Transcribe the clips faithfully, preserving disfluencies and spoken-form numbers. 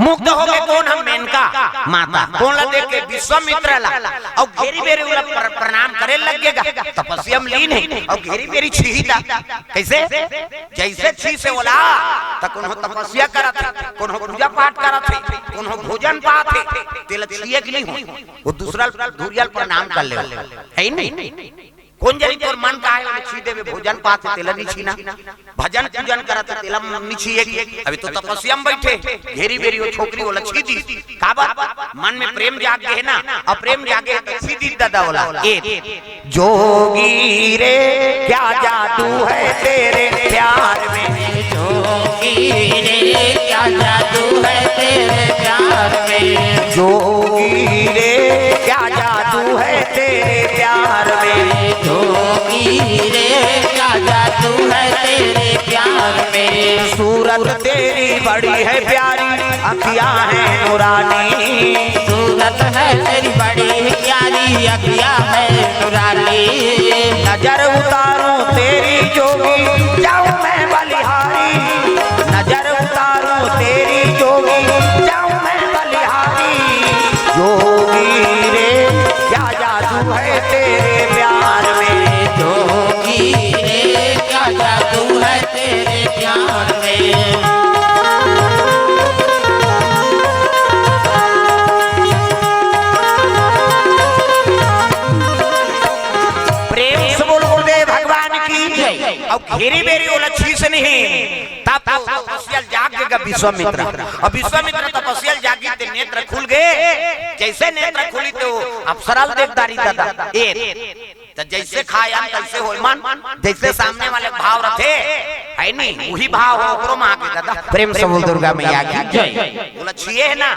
मुग्ध हो गे कोन ह? मेनका माता। कोन ला देख के? विश्वामित्र ला। अउ घेरी बेरी ओला प्र-, प्रणाम करे लग गे गा। तपस्या म लीन हे अउ घेरी बेरी छीही ता। कइसे? जइसे छीसे ओला, त कोनो तपस्या करत हे, कोनो पूजा पाठ करत हे, कोनो भोजन पात हे, तेला छीए के नइ हो, ओ दूसरा धुरिया ल प्रणाम कर ले, हे नहीं? कोन जनी तोर मन का हे, ओला छी देबे, भोजन पात हे, तेला नइ छीना, भजन पूजन करत हे, तेला नइ छीए के। अभी तो तपस्या म बइठे, घेरी बेरी ओ छोकरी ओला छी दी, काबर? मन में प्रेम जाग गे हे ना, अउ प्रेम जागे हे त छी दी ददा ओला। ए जोगी रे, क्या जादू है तेरे प्यार में। जोगी रे, क्या जादू है तेरे प्यार में। जोगी रे, क्या जादू है तेरे प्यार में। जोगी रे, क्या जादू है तेरे प्यार में। सूरत तेरी बड़ी है प्यारी, अखियां हैं नूरानी। सूरत है तेरी बड़ी प्यारी, अखियां है नूरानी। नजर उतारूं तेरी जोगी, जाऊं मैं बलिहारी। नजर उतारूं तेरी जोगी, जाऊं मैं बलिहारी। जोगी रे, क्या जादू है तेरे प्यार में। जोगी रे, क्या जादू है तेरे प्यार में। प्रेम से बोल गुरुदेव भगवान की। अउ घेरी बेरी ओला छीस नहीं, तब तो तपस्या ल जाग गे गा विश्वामित्र। अउ विश्वामित्र तपस्या ल जागी ते नेत्र खुल गे। जइसे नेत्र खुली ते अप्सरा ल देख डारी ददा। ए, त जइसे खाय अन्न तइसे होय मन, जइसे सामने वाले भाव रथे, हे नी, उही भाव हो ओकरो म आगे ददा। प्रेम से बोल दुर्गा मैया की जय। ओला छीए हे ना,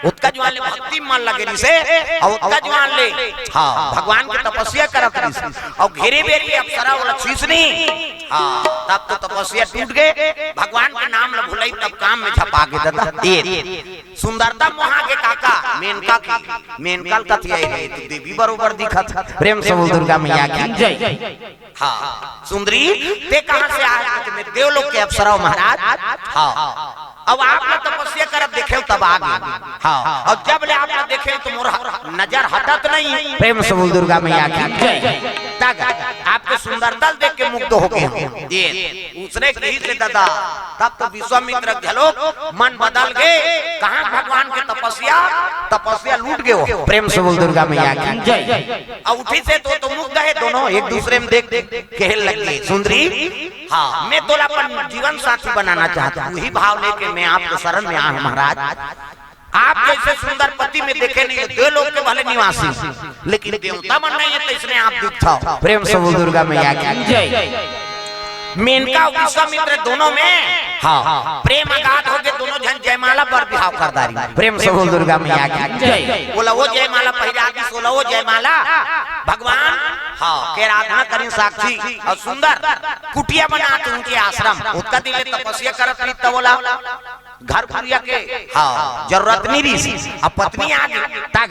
ओतका जुवार ले भक्ति मन लगे रिहिसे, अउ ओतका जुवार ले, हाँ, भगवान के तपस्या करत रिहिसे, अउ घेरी बेरी अप्सरा ओला छीस नहीं, हाँ, तब तो तपस्या टूट गे, भगवान के नाम ल भुलाई, तब काम में झपा गे ददा। ए सुंदरता मोहा के काका, मेनका के, मेनका ल कथी आई रे, तू देवी बरोबर दिखत। प्रेम से बोल दुर्गा मैया की जय। हाँ, सुंदरी, ते कहाँ से आय? मैं देवलोक के अप्सरा हूँ महाराज। हाँ, अब आप ल तपस्या करत देखेंव तब आ गे। हाँ, अउ जब ले आप ल देखेंव त मोर ह-, नजर हटत नहीं। प्रेम से बोल दुर्गा मैया की जय। तक आपके सुंदरता ल देख के मुग्ध हो गे हूँ। ए उसने कही से ददा, तब तो विश्वामित्र घलो मन बदल गे। कहाँ भगवान के तपस्या, तपस्या लूट गे हो। प्रेम से बोल दुर्गा मैया की जय। अउ उठी से तो, तो मुग्ध हे दोनों, एक दूसरे में देख, देख कहे लगे, सुंदरी, हाँ, मैं तोला अपन जीवन साथी बनाना चाहत हूँ, उही भाव लेके मैं आपके शरण में आय हूँ महाराज। आप जइसे सुंदर पति मैं देखे नहीं, देवलोक के भले निवासी, लेकिन देवता मन नहीं हे, तइसने आप दिखथव। प्रेम से बोल दुर्गा मैया की जय। मेनका अउ विश्वामित्र दोनों में, हाँ, प्रेम अगाध हो गे, दोनों झन जयमाला बर बिहाव कर डारिन। प्रेम से बोल दुर्गा मैया की जय। ओला ओ जयमाला पहिरा दिस, ओला ओ जयमाला, भगवान, हाँ, के आराधना करिन साक्षी अउ सुंदर कुटिया बनात उनके आश्रम, ओतका दिन ले तपस्या करत रहिस त ओला घर कुरिया के, हाँ, जरूरत नहीं रिहिस। अब पत्नी आ गे, तक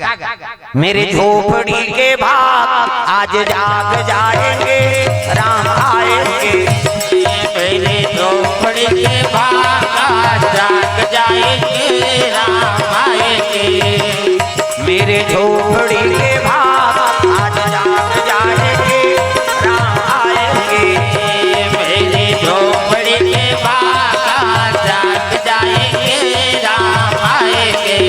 मेरे झोपड़ी के भाग आज जाग जाएंगे, राम आएंगे। मेरे झोपड़ी के भाग आज जाग जाएंगे, राम आएंगे। मेरे झोपड़ी के भाग आज जाग जाएंगे, राम आएंगे। मेरे झोपड़ी के भाग आज जाग जाएंगे, राम आएंगे।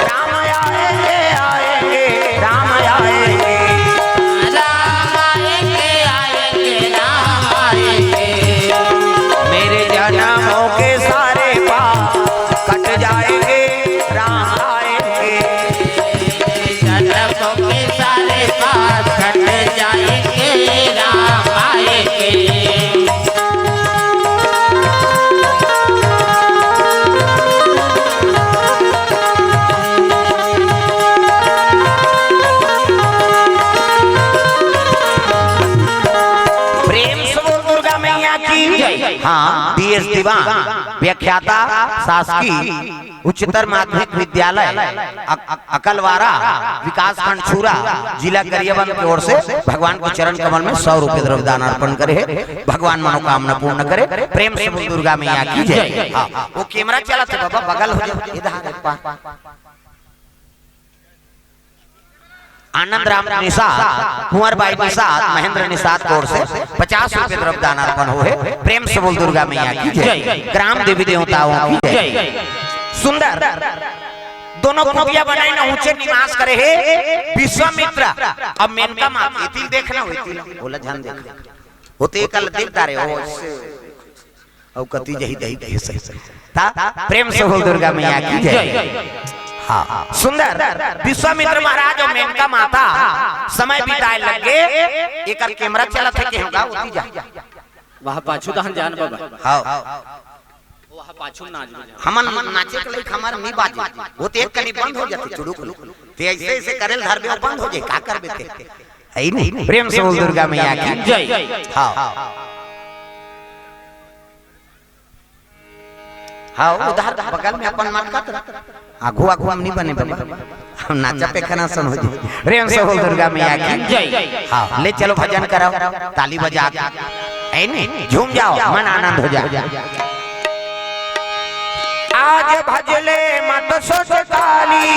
राम आएंगे, आएंगे, राम आएंगे। राम आएंगे, आएंगे, राम आएंगे। मेरे जन्मों के सारे पाप कट जाएंगे, राम आएंगे। जन्मों के सारे पाप कट जाएंगे, राम आएंगे। प्रेम से बोल दुर्गा मैया की। हाँ, एस दीवान, व्याख्याता, शासकीय उच्चतर माध्यमिक विद्यालय अक-, अक-, अकलवारा, विकासखंड छुरा, जिला गरियाबंद की ओर से भगवान के चरण कमल में सौ रुपये द्रव्य दान अर्पण करे हे। भगवान मनोकामना पूर्ण करे। प्रेम से बोल दुर्गा मैया की जय। हाँ, वो कैमरा चलत हे बाबा, बगल हो जाए, इधर एक बार। आनंद राम निषाद, कुंवर बाई निषाद, महेंद्र निषाद की ओर से पचास रुपये द्रव्य दान अर्पण होहे। प्रेम से बोल दुर्गा मैया की जय। जय। ग्राम देवी देवताओं की जय। जय। सुंदर दोनों कुटिया बनाए न ऊंचे निवास करे हे विश्वामित्र। अब मेनका माता एती ल देखना हो, एती ल, ओला झन देख। होते कल देख डारे हो। अउ कति जही दही दही सही सही। ता प्रेम से बोल दुर्गा मैया की जय। जय। हाँ, सुंदर विश्वामित्र महाराज अउ मेनका माता समय बिताए लग गे। एकर कैमरा चलत हे, के होगा ओती जा। वहाँ पाछू तहन जान बाबा। हाँ। वहाँ पाछू नाच बजा। हमन नाचे के लइक हमर नी बाजे। वो तो एक कनी बंद हो जाथे, चुड़ुक। ते ऐसे ऐसे करे ल धरबे, वो बंद हो जाए, का करबे ते? है नहीं? प्रेम से बोल दुर्गा मैया की जय। हाँ। हाँ, उधर बगल में अपन मटकत रह। आगू आगू हम नहीं बने बाबा। हम नाचा पेखना सन हो जाए। प्रेम से बोल दुर्गा मैया की जय। हाँ, ले चलो भजन कराओ, ताली बजा के। है नहीं? झूम जाओ, मन आनंद हो जाए। आज भजले मत सोच काली।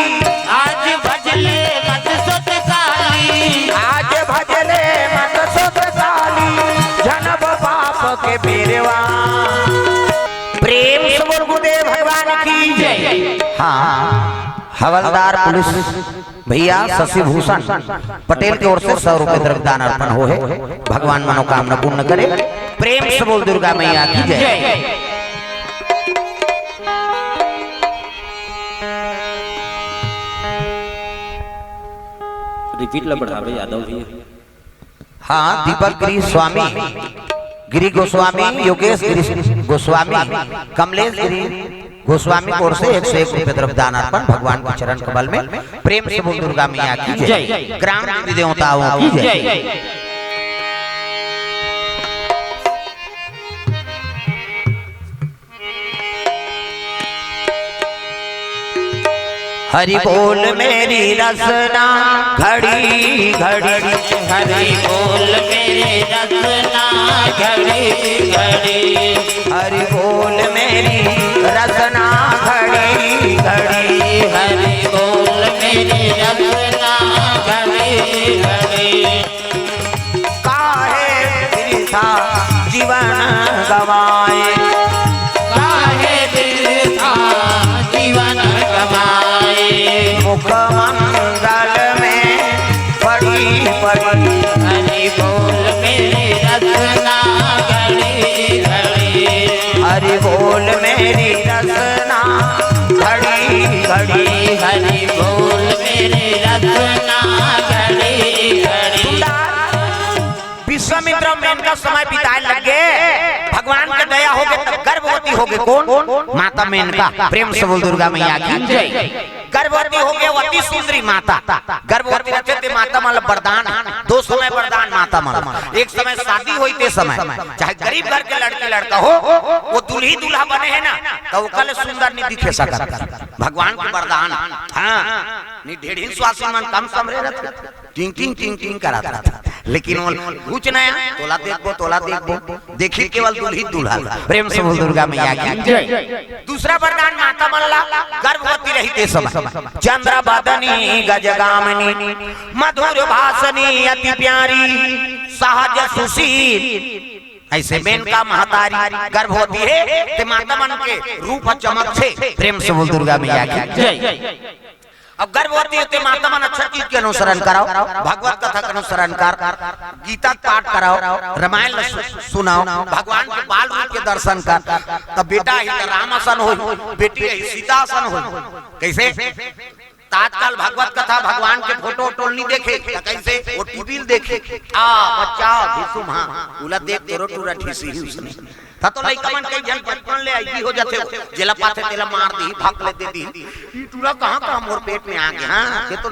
आज भजले मत सोच काली। आज भजले मत सोच काली। जनब पाप के बेरवा। प्रेम से बोल गुरुदेव भगवान की जय। हाँ, हवलदार पुलिस भैया शशि भूषण पटेल की ओर से सौ रुपये द्रव्य दान अर्पण होहे। भगवान मनोकामना पूर्ण करे। प्रेम से बोल दुर्गा मैया की जय। रिपीट ला बढ़ावे यादव भैया। हाँ, दीपक गिरी स्वामी, गिरी गोस्वामी, योगेश गिरी गोस्वामी, कमलेश गिरी गोस्वामी की ओर से एक सौ एक रुपये द्रव्य दान अर्पण। भगवान के चरण कमल में प्रेम से बोल दुर्गा मैया की जय। जय। ग्राम देवी देवताओं की जय। जय। हरि बोल मेरी रसना घड़ी घड़ी। हरि बोल मेरी रसना घड़ी घड़ी। हरि बोल मेरी रसना घड़ी घड़ी। हरि बोल मेरी रसना घड़ी घड़ी। काहे बिरथा जीवन गवाए। काहे बिरथा जीवन गवाए। मुखमंडल में पड़ी पड़ी। हरि बोल मेरी रसना घड़ी घड़ी। हरि बोल मेरी रसना घड़ी घड़ी। हरि बोल मेरी रसना घड़ी घड़ी। विश्वामित्र अउ मेनका समय बिताए लग गे। भगवान के दया हो गे, तब गर्भवती हो गे। कोन? माता मेनका। प्रेम से बोल दुर्गा मैया की जय। गर्भवती हो गे, अति सुंदरी माता। गर्भवती रहिथे ते माता मन ल वरदान, दो समय वरदान माता मन ल। एक समय शादी होई ते समय, चाहे गरीब घर के लड़की लड़का हो, वो दुल्ही दूल्हा बने हे ना, त ओकर ले सुंदर नहीं दिखे सकत। भगवान के वरदान। हाँ, नहीं ढेढ़िन सुवासिन मन कम समरे रहिथे। टिंग टिंग टिंग टिंग करत रहिथे। लेकिन वो कुछ नया, तोला देखबो, तोला देखबो, देखी केवल दुल्ही दूल्हा। प्रेम से बोल दुर्गा मैया की जय। दूसरा वरदान माता मन ला गर्भवती रहिथे समय। चंद्र बदनी गजगामिनी, मधुर भाषणी अति प्यारी, सहज सुशील। ऐसे मेनका महतारी गर्भवती हे, ते माता मन के रूप चमकथे। प्रेम से बोल दुर्गा मैया की जय। अब गर्भवती होते माता मन अच्छा चीज के अनुसरण कराओ, भगवत कथा के अनुसरण कर, गीता के पाठ कराओ, रामायण ल सु-, सुनाओ, भगवान के बाल रूप के दर्शन कर। तब बेटा ही त राम असन होई, बेटी ही सीता असन होई। कैसे? त आजकल भगवत कथा, भगवान के फोटो वोटो नहीं देखे, त कैसे? वो टीवी ल देखे। आ बच्चा भिसुम, हाँ, उला देख तोरो टूरा ठीसी ही उसने। त तो लइका मन कई झन बचपन ले ऐसी हो जाथे, जेला पाथे तेला मार दी, भक ले दे दी। ई टूरा कहाँ कहाँ मोर पेट में आ गे, हाँ, ये तो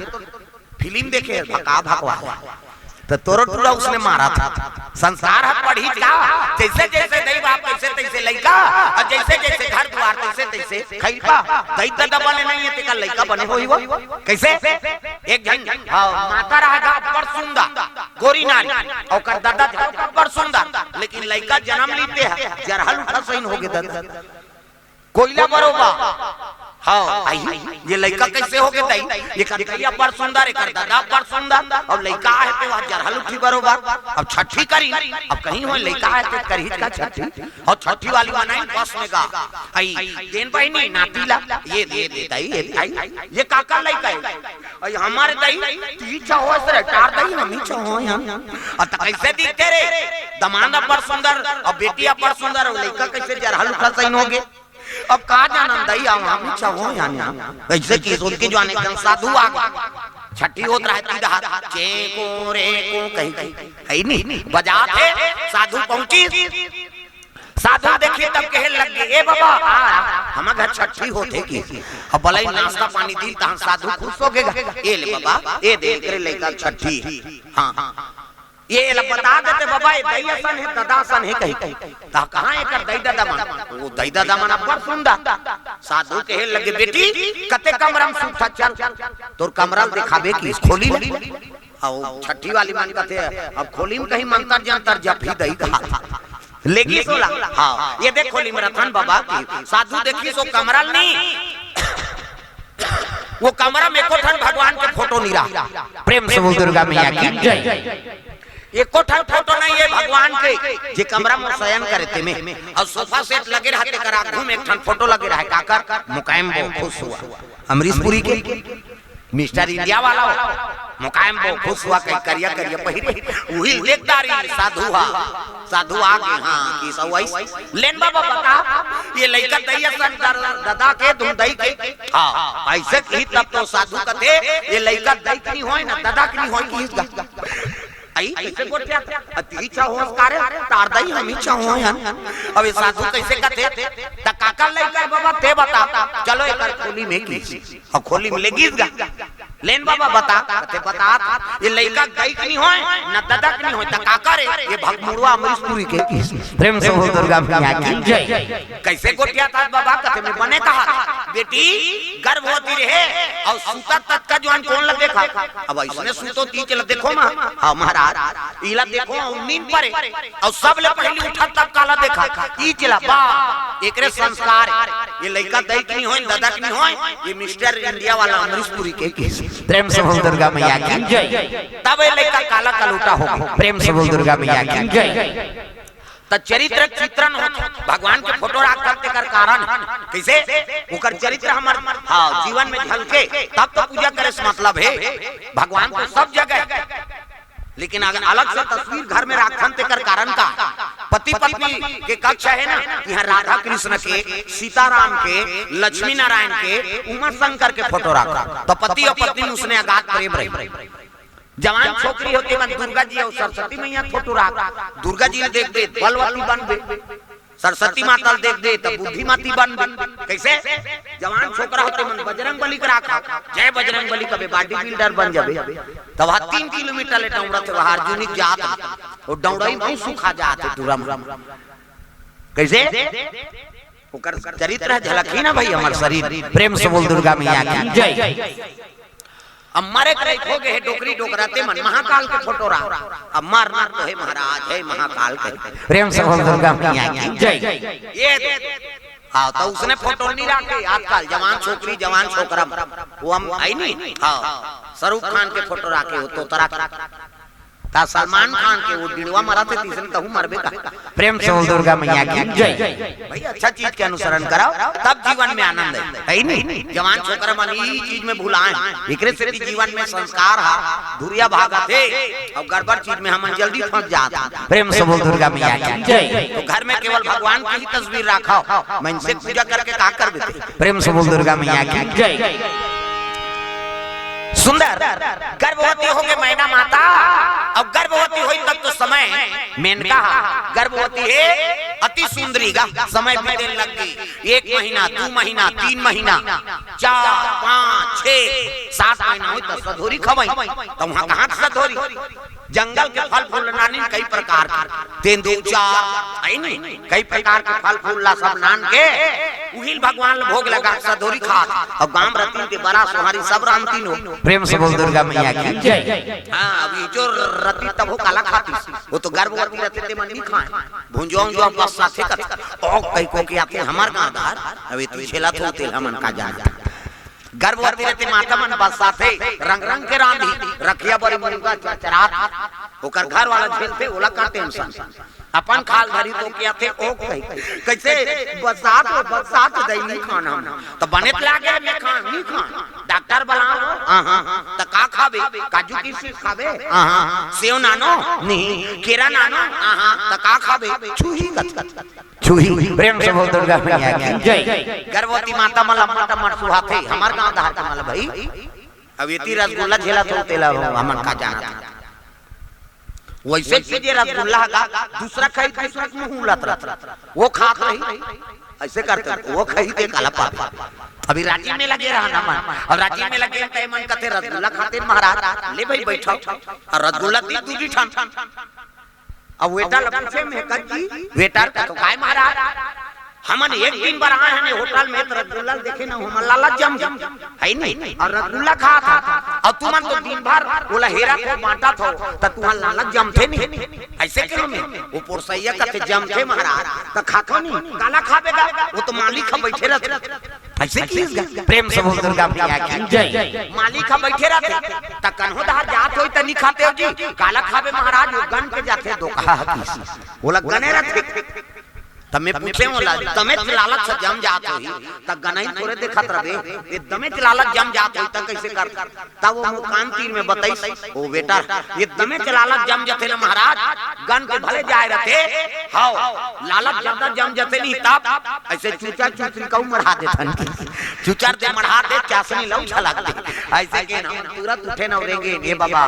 फिल्म देखे, भका भकवा। त तोरो टूरा उसने मारा था। संस्कार ह पढ़ी का, जैसे जैसे दई बाप तैसे तैसे लइका, अउ जैसे जैसे घर दुआर तैसे तैसे खइपा। दई ददा बने नहीं हे तेकर लइका बने होही वो। कइसे? एक झन, हाँ, माता रहा गा अब्बड़ सुंदर, गोरी नारी, ओकर ददा था अब्बड़ सुंदर, लेकिन लइका जनम लीस ते ह जरहल उठा सइन होगे ददा। कोइला बरोबर। हाँ, अई, ये लइका कइसे होगे दई? एकर दई अब्बड़ सुंदर, एकर ददा अब्बड़ सुंदर, अउ लइका हे ते ह जरहल उठी बरोबर। अब छट्ठी करी, अब कहीं होय लइका हे ते करही का छट्ठी? अउ छट्ठी वाली मन आइन बस में गा, अई, देन बहिनी नाती ला, ये दे, ये दे दई, ये दे, अई, ये काकर लइका हे? अई, हमर दई, तीच होय सर, टार दई, हमी च होय हन। अ त कइसे दिखथे रे? दमांद अब्बड़ सुंदर, अउ बेटी अब्बड़ सुंदर, अउ लइका कइसे जरहल उठा सइन होगे? अब का जानन दई, हम, हमी च होय हन। अइसे कि सुन के जो आने जन साधु आगे। छट्ठी होत रहे तीन दहा, चें कों रे कों कहि, कहि, अई नी, बजात हे, साधु पहुंचिस। साधु देखिस तब कहे लग गे, "ए बाबा, आ, हमर घर छट्ठी होथे कि?" अब बलई नास्ता पानी दिस, तहन साधु खुस होगे गा, "ए ले बाबा, ए दे, एकरे लइका छट्ठी।" हाँ, हाँ। ये ला बता देते, "बाबा, ये दई असन हे, ददा असन हे," कहि। त कहाँ एकर दई ददा मन? वो दई ददा मन अब्बड़ सुंदर। साधु कहे लगे, "बेटी, कते कमरा में सुतथस, चल, तोर कमरा ल देखाबे कि खोली ल।" अउ छट्ठी वाली मन कथे, "अब खोली में कहीं मंतर जंतर जपही दई कहा।" लेगिस ओला, हाँ, ये देख खोली में रथन बाबा कि। साधु देखिस ओ कमरा ल नी, वो कमरा में एको ठन भगवान के फोटो नी रहा। प्रेम से बोल दुर्गा मैया की जय। एको ठन फोटो नहीं हे भगवान के, जे कमरा में शयन करे तेमे। अउ सोफा सेट लगे रहा, तेकर आगू में एक ठन फोटो लगे रहा, काकर? मुकायम बो खुस हुआ, अमरीश पुरी के, मिस्टर इंडिया वाला हो। मुकायम बो खुस हुआ, कहीं करिया करिया पहिरे, उही ल देखत रही साधु हा। साधु आगे, हाँ, कि सवाई। लेन बाबा बता, ये लइका दई असन दर-, ददा के, तुम दई के? हाँ, अइसे कि तब तो साधु कथे, "ये लइका दई के नी होय ना, ददा के नी होय," किहिस गा। अई, कइसे गोठियाथे? अति इच्छा होस कारे, तार दई हमी च होय हन। अब ये साधु कइसे कथे? "त काकर लइका हे बाबा, ते बता, चलो एकर खोली में," किहिस। अउ खोली में लेगिस गा। "लेन बाबा बता।" कथे, "बतात, ये लइका दई के नी होय, न ददा के नी होय, त काकर हे? ये भगमुड़वा अमरीश पुरी के किहिस।" प्रेम से बोल दुर्गा मैया की जय। कइसे गोठियाथस बाबा? कथे, "मैं बने कहत, बेटी गर्भवती रहे, अउ सुतत ततका जुवान कोन ला देखा?" अब अइसने सुतो तीच ला देखो मा, हाँ महाराज, इला देखो, अउ नींद परे, अउ सबले पहिली उठत तब काला देखा, तीच ला बा, एकरे संस्कार हे। ये लइका दई के नी होय, ददा के नी होय, ये मिस्टर इंडिया वाला अमरीश पुरी के किहिस। प्रेम से बोल दुर्गा मैया की जय। तब ये लइका काला कलूटा होगे। प्रेम से बोल दुर्गा मैया की जय। त चरित्र चित्रण होथे, भगवान के फोटो राखथन तेकर कारण कइसे? ओकर चरित्र हमर, हाँ, जीवन में झलके, तब तो पूजा करे से मतलब हे। भगवान तो सब जगह हे, लेकिन अगर अलग से तस्वीर घर में राखथन तेकर कारण का? पति पत्नी के कक्ष हे ना, इहाँ राधा कृष्ण के, सीताराम के, लक्ष्मी नारायण के, उमा शंकर के फोटो राखो, त पति अउ पत्नी में उसने अगाध प्रेम रही। जवान छोकरी होथे मन दुर्गा जी अउ सरस्वती मैया के फोटो राख, दुर्गा जी ल देखबे बलवती बनबे, सरस्वती माता ल देखबे त बुद्धिमती बनबे। कइसे? जवान छोकरा होथे मन बजरंग बली के राख, जय बजरंग बली कबे, बॉडी बिल्डर बन जाबे। तब हा तीन किलोमीटर ले दौड़त हे, वहाँ अर्जुनी जात हे, वो दौड़ई में सुखा जात हे टूरा मन। कइसे? ओकर चरित्र ह झलकही ना भाई, हमर शरीर। प्रेम से बोल दुर्गा मैया की जय। अब मरे के लइक हो गे हे, डोकरी डोकरा ते मन महाकाल के फोटो राख। अब मरना तो हे महाराज, हे महाकाल के। प्रेम से बोल दुर्गा मैया की जय। ये, हाँ, त उसने फोटो नहीं राखे। आजकल जवान छोकरी, जवान छोकरा, वो हम आई नहीं, हाँ, शाहरुख खान के फोटो राखे, वो तोतरा के। त सलमान खान के वो डिड़वा मरत हे, त इसने तहू मरबे का। प्रेम से बोल दुर्गा मैया की जय। भाई, अच्छा चीज के अनुसरण कराओ, तब जीवन में आनंद हे, हे नहीं? जवान छोकरा मन ई चीज में भुलाए, एकरे से भी जीवन में संस्कार हा धुरिया भागत हे, अउ गड़बड़ चीज में हमन जल्दी फंस जात। प्रेम से बोल दुर्गा मैया की जय। तो घर में केवल भगवान की ही तस्वीर राखव, मन से पूजा करके का करबे ते? प्रेम से बोल दुर्गा मैया की जय। सुंदर, गर्भवती हो गे मैना माता, अउ गर्भवती होई तब तो समय मेनका हा, गर्भवती हे अति सुंदरी गा, समय बीते लग गे, एक महीना, दू महीना, तीन महीना, चार, पाँच, छह, सात महीना होई त सधोरी खवई, त उहाँ कहाँ सधोरी? जंगल के फल फूल ल नानिन कई प्रकार के, तेंदूचा, है नी, कई प्रकार के फल फूल ला सब नान के उहिल भगवान ल भोग लगा के सधोरी खात, अउ गांव रतिन के बरा सोहारी सब रांधतिन हो। प्रेम से बोल दुर्गा मैया की जय। हाँ, अब ये जो रति तभो काला खातिस, वो तो गर्भवती रथे ते मन नी खाय, भुंजवा उंजवा बस्साथे कथे, ओ कई को के आथे हमर गांव धार, अब ये तो झेलत हो तेल हमन का जान। गर्भवती रथे माता मन बस्साथे, रंग रंग के रांधी, रखिया बरी मुर्गा चरचरात, ओकर घर वाला झेलथे, ओला का टेंशन। अपन खाल धरी तो के आथे, ओ कही, कइसे बस्सात हो, बस्सात दई नी खान हम। त बने त लागे, मैं खान, नी खान। डॉक्टर बलाओ, हाँ, हाँ, हाँ। त का खाबे? काजू किशमिश खाबे? हाँ, हाँ, हाँ। सेव नानो? नहीं। केरा नानो? हाँ, हाँ। त का खाबे? छुही कथे। छुही। प्रेम से बोल दुर्गा मैया की जय। गर्भवती माता मन ल अम्मट अम्मट सुहाथे, हमर गांव धार के मन ल भाई। अब एती रसगुल्ला झेलत हो तेला हो, हमन का जानत। वइसे चीज ये रसगुल्ला ह गा, दूसरा खाही, दूसरा के मुंह उलत रथे, वो खात रही, अइसे करथे, वो खाही ते काला पाबे। अभी राजिम में लगे रहन हमन, अउ राजिम में लगे त ए मन कथे रसगुल्ला खातेन महाराज, ले भाई बइठव, अउ रसगुल्ला दी दूजी ठन। अब वेटर ल पूछे में कत जी, वेटर कथे काय महाराज, हमन एक दिन बर आए हन होटल में, त रसगुल्ला ल देखेन, हमर लालच जम गे, है नी? अउ रसगुल्ला खात हन, अउ तुमन तो दिन भर ओला हेरत हो, बांटत हो, त तुंहर लालच जमथे नी? अइसे कहे में, वो पोरसइया कथे जमथे महाराज, त खाथो नी, काला खाबे गा, वो तो मालिक ह बइठे रथे। अइसे किहिस गा। प्रेम से बोल दुर्गा मैया की जय। मालिक ह बइठे रथे, त कन्हो डहर जात होही त नी खाते हो जी, काला खाबे महाराज, वो गन के जाथे दोकहा ह किहिस। ओला गने रथे। त मैं पूछे ओला, दमेच लालच से जम जात होही, त गनई थोरे देखत रबे, ये दमेच लालच जम जात होही, त कइसे कर? त वो मुकान तीर में बतइस, ओ वेटर, ये दमेच लालच जम जथे न महाराज, गन के भले जाए रथे, हव, लालच जादा जम जथे नी तब, अइसे चूचा चूचरी कहूं मढ़ा देथन। चूचर दे मढ़ा दे, चासनी लऊ छलक दे। अइसे के ना, तुरंत उठे न रेंगे, ए बाबा,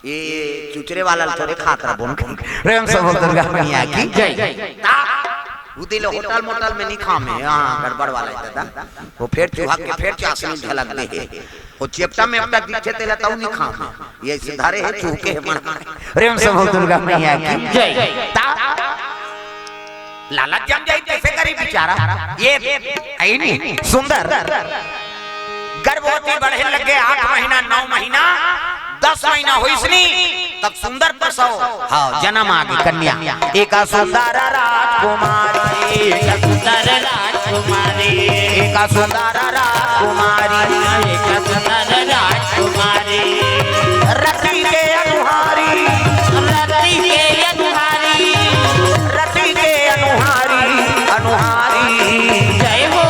ये चुचरे वाला ल थोरे खात रह बोन। प्रेम से बोल दुर्गा मैया की जय। ता, उदी ले होटल मोटल में नी खामे, हाँ, गड़बड़ वाला है दादा। वो फेर चुहक के फेर चासनी झलक दे हे। वो चेपटा मेपटा दिखे तेला तऊ नी खामे। ये अइसे धरे हे, चुहके हे मन। प्रेम से बोल दुर्गा मैया की जय। ता, लालच जम जाही, कइसे करही बिचारा? ये, अइ नी, सुंदर। गर्भवती बढ़े लगे, आठ महीना, नौ महीना, दस महीना होइस नी, तब सुंदर प्रसव, हाँ, जन्म आ गे कन्या। एका सुंदर राजकुमारी, एका सुंदर राजकुमारी, एका सुंदर राजकुमारी, एका सुंदर राजकुमारी। रति के अनुहारी, रति के अनुहारी, रति के अनुहारी, अनुहारी। जय हो।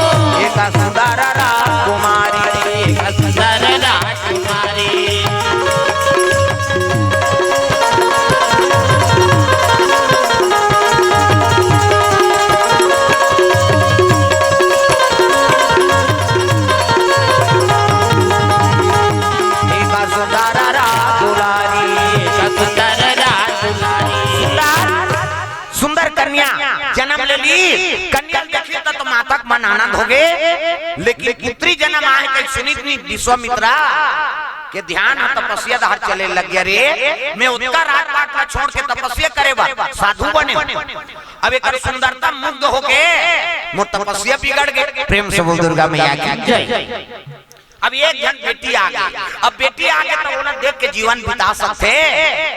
एका सुंदर राजकुमारी, एका सुंदर राजकुमारी। एका सुंदर राजकुमारी, एका सुंदर राजकुमारी। सुंदर, सुंदर कन्या जन्म ले ली। कन्या ल देखिस त, त माता के मन आनंद होगे, लेकिन पुत्री जन्म आए कहि सुनिस नी विश्वामित्रा के ध्यान ह तपस्या डहर चले लग गे। रे, मैं ओतका राजपाट ला छोड़ के तपस्या करे बर साधु बने हंव। अब एकर सुंदरता मुग्ध होके मोर तपस्या बिगड़ गे। प्रेम से बोल दुर्गा मैया की जय। अब एक झन बेटी आ गे, अब बेटी आ गे त ओला देख के जीवन बिता सकथे।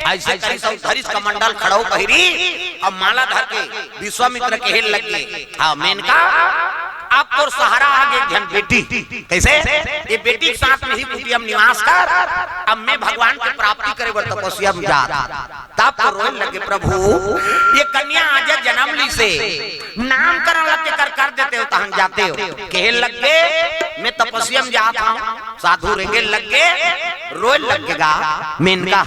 अइसे करिस अउ धरिस कमंडल खड़ऊ पहिरी, अब माला धर के विश्वामित्र कहे लग गे, हाँ मेनका, अब तोर सहारा आ गे एक झन बेटी। कइसे? ये बेटी के साथ में ही कुटिया म निवास कर, अब मैं भगवान के प्राप्ति करे बर तपस्या म जात हंव। तब तो रोए लगे, प्रभु, ये कन्या आज जन्म लिसे, नामकरण ला तेकर कर देते हो, तहन जाते हो। कहे लग गे, मैं तपस्या म जात हंव। साधु रेंगे लग गे, रोए लग गे गा। मेनका,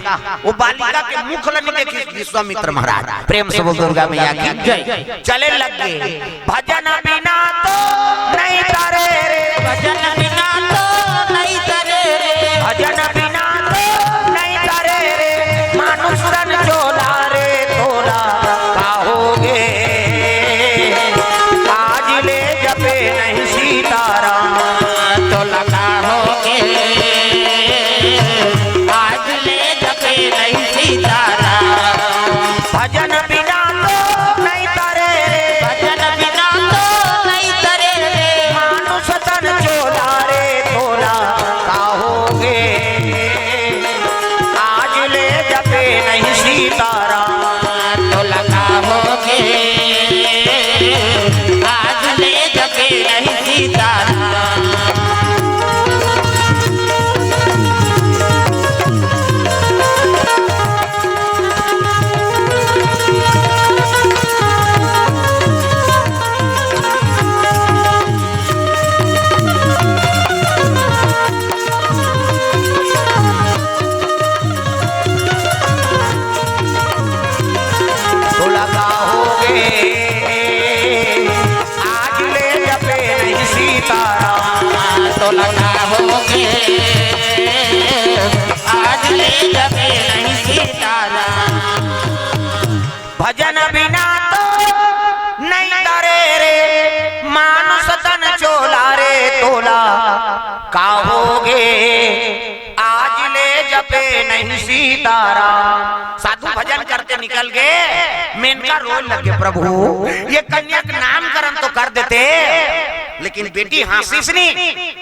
वो बालिका के मुख ल नी देखिस विश्वामित्र महाराज। प्रेम से बोल दुर्गा मैया की जय। चले लग गे, भजन बिना तो नहीं तरे रे। भजन बिना तो नहीं तरे रे। भजन बिना तो नहीं तरे रे। मानुष तन चोला रे तोला का होगे। आज ले जपे नहीं सीताराम। तोला का होगे। आज ले जपे नहीं सीताराम। आज ले जपे नहीं सीताराम। साधु भजन करते निकल गे, मेनका रोए लगे, "प्रभु, ये कन्या के नामकरण तो कर देते, लेकिन बेटी हाँसिस नी,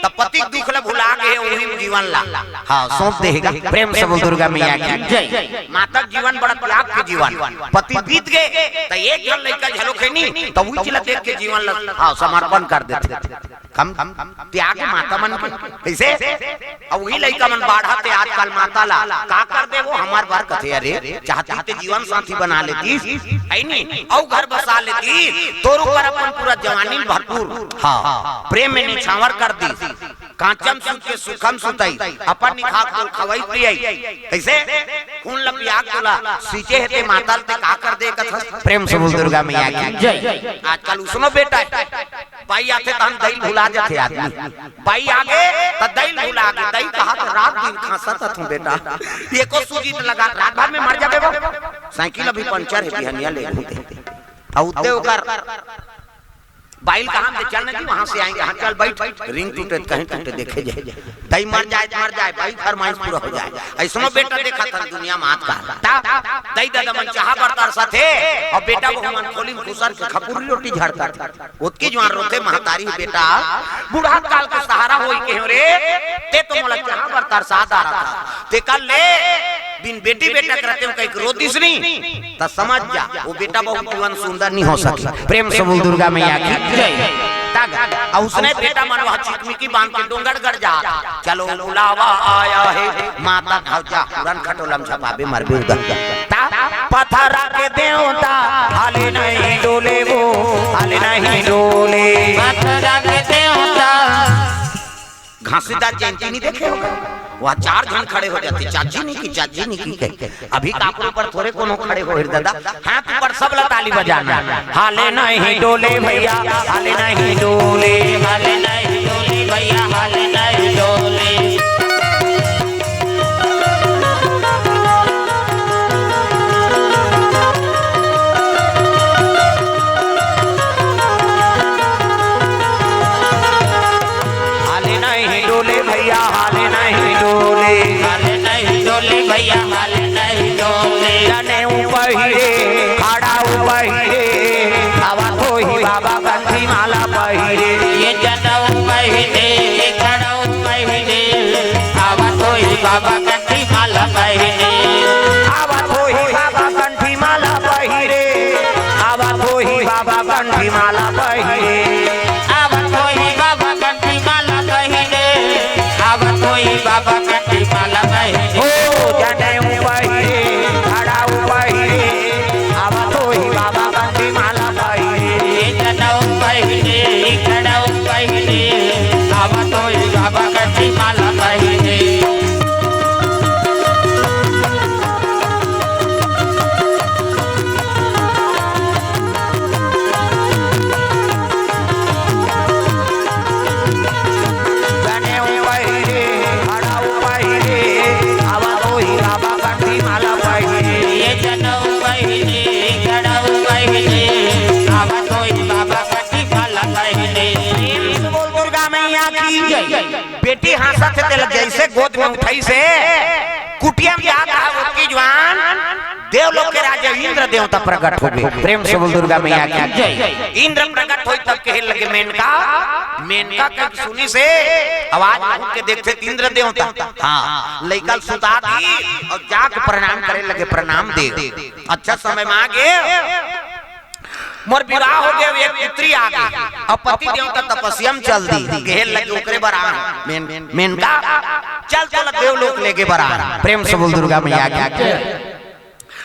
त पति के दुख ल भुला गे, वही जीवन ला, हाँ, सौंप देगा।" प्रेम से बोल दुर्गा मैया की जय। माता के जीवन बड़ा त्याग के जीवन, पति बीत गे, त एक झन लइका झलोक हे नी, त उही ला देख के जीवन ला, हाँ, समर्पण कर देते। कम त्याग माता मन के। कइसे? अब उही लइका मन बाढ़त हे आजकल माता ला। का कर देबो? हमर बर कथे, अरे, चाहती ते जीवन साथी बना लेतीस, है नी? अउ घर बसा लेतीस, तोर ऊपर अपन पूरा जवानी भरपूर, हाँ, प्रेम में निछावर कर दीस। कांचम सूत के सुखम सुतई, अपन निखाक तोर खवई पियई। कइसे? खून ल पिया के तोला सींचे हे ते माता ल, ते का कर दे कथस? प्रेम से बोल दुर्गा मैया की जय। आजकल उसनो बेटा हे, बाई आथे तहन दई ल भुला जाथे आदमी। बाई आगे त दई ल भुला गे, दई कहा त रात दिन खांसत हथों बेटा, एको सूजी त लगा, रात भर में मर जाबे वो। साइकिल अभी पंचर हे, बिहनिया ले घूमते। अउ उत्ते ओकर बाई ल कहा, "हम चल ना जी, वहां से आएंगे।" "हाँ, चल बैठ, रिंग टूटे त कहीं टूटे, देखे जाए, दई मर जाए त मर जाए, बाई फरमाइश पूरा हो जाए।" अइसनो बेटा देखत हन दुनिया में आजकल। ता दई ददा मन चाहा बर तरसत हे, अउ बेटा बहू मन खोली में घुसर के खपुरी रोटी झड़कत हे। ओतकी जुवार रोथे महतारी, "बेटा, बुढ़ात काल के सहारा होई के हो रे, ते तो मोला चाहा बर तरसा डारत हस, तेकर ले बिन बेटी बेटा के रतेंव कहिके रो दिस नी, त समझ जा, वो बेटा बहू जीवन सुंदर नहीं हो सके।" प्रेम से बोल दुर्गा मैया की जय। तब अउ उसने बेटा मन वह चिकमिकी बांध के डोंगरगढ़ जात, "चलो बुलावा आया है माता, घाव जा, उड़न खटोलम छपाबे मरबे उधर।" ता पथरा के देवता हाले नहीं डोले वो, हाले नहीं डोले। पथरा के देवता। घासीदास जयंती नहीं देखे हो? वहाँ चार झन खड़े हो जाते, "चाची नहीं की, चाची नहीं की" कह। अभी काकरो पर थोरे कोनो खड़े हो, हिरददा। हाथ ऊपर सब ला ताली बजाना। हाले नहीं डोले भैया, हाले नहीं डोले। हाले नहीं डोले भैया, हाले नहीं डोले। हाले नहीं डोले भैया, हाले नहीं डोले। हाले नहीं डोले भैया, हाले नहीं डोले। जनेऊ पहिरे, खड़ाऊ पहिरे, आवत होही बाबा कंठी माला पहिरे। ये जनेऊ पहिरे, खड़ाऊ पहिरे, आवत होही बाबा कंठी माला पहिरे। आवत होही बाबा कंठी माला पहिरे, आवत होही बाबा कंठी माला पहिरे। आवत होही बाबा कंठी माला पहिरे, आवत होही बाबा कंठी माला पहिरे। ओ जनेऊ पहिरे, खड़ाऊ पहिरे, आवत होही बाबा कंठी माला पहिरे। जनेऊ पहिरे, खड़ाऊ पहिरे, आवत होही बाबा कंठी माला पहिरे। जनेऊ पहिरे, खड़ाऊ पहिरे, आवत होही बाबा कंठी माला पहिरे। ये जनेऊ पहिरे, खड़ाऊ पहिरे, आवत होही बाबा कंठी माला पहिरे। बोल दुर्गा मैया की जय। बेटी हाँसत हे, तेला जइसे गोद में उठाइस हे, कुटिया में जात हे, ओतकी जुवार देवलोक के राजा इंद्र देवता प्रकट हो गे। प्रेम से बोल दुर्गा मैया की जय। इंद्र प्रकट होइस तब कहे लगे, "मेनका, मेनका," कहिके सुनिस हे आवाज, घूम के देखथे त इंद्र देवता, हाँ, लइका ल सुता दिस अउ जाके प्रणाम करे लगे, "प्रणाम देव, अच्छा समय में आ गे।" मोर बिहाव हो गे, एक पुत्री आ गे, अउ पति देवता तपस्या में चल दिस, कहे लगे ओकरे बर आन, मेन-, मेनका, चल तोला देवलोक लेगे बर आन। प्रेम से बोल दुर्गा मैया की जय।